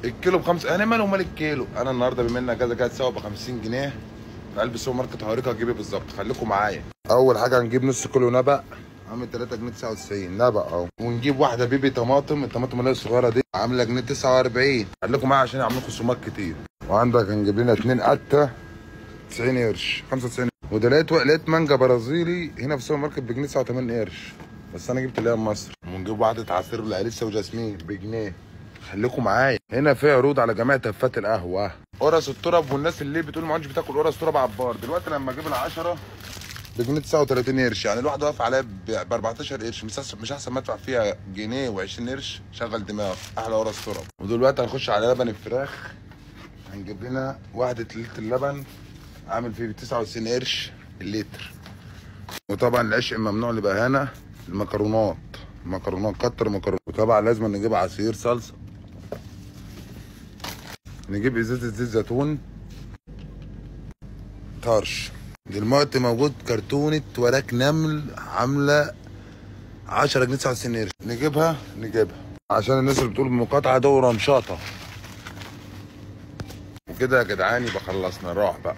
الكيلو بخمسة، انا ماله ومال الكيلو؟ انا النهارده بما ان كذا كذا سوا ب 50 جنيه في قلب السوبر ماركت هوريك هتجيب ايه بالظبط، خليكم معايا. اول حاجة هنجيب نص كيلو نبق عامل 3 جنيه 99 نبق اهو، ونجيب واحدة بيبي طماطم، الطماطم اللي هي الصغيرة دي عامله جنيه 49، خليكم معايا عشان يعملوا خصومات كتير. وعندك هنجيب لنا 2 قته 90 قرش 95، وده لقيت مانجا برازيلي هنا في السوبر ماركت بجنيه 89 قرش، بس انا جبت اللي هي مصر. ونجيب واحدة عصير بالهريسه وجاسمين بجنيه. خليكم معايا، هنا في عروض على جميع تفات القهوة. قرص التراب، والناس اللي بتقول ما عادش بتاكل قرص تراب عبار، دلوقتي لما اجيب ال10 بجنيه 39 قرش، يعني الواحدة واقف عليها ب 14 قرش، مش احسن ما ادفع فيها جنيه و20 قرش؟ شغل دماغك، احلى قرص تراب. ودلوقتي هنخش على لبن الفراخ، هنجيب لنا واحدة لتر لبن عامل فيه ب 99 قرش اللتر. وطبعا العشق الممنوع اللي بقى هنا المكرونات، المكرونات كتر مكرونات. وطبعا لازم نجيب عصير صلصه، نجيب ازازة زيت زيتون طرش. دلوقتي موجود كرتونة وراك نمل عامله 10 جنيه 99 قرش، نجيبها عشان الناس اللي بتقول مقاطعه دوره نشاطه. وكده يا جدعان يبقى خلصنا، نروح بقى.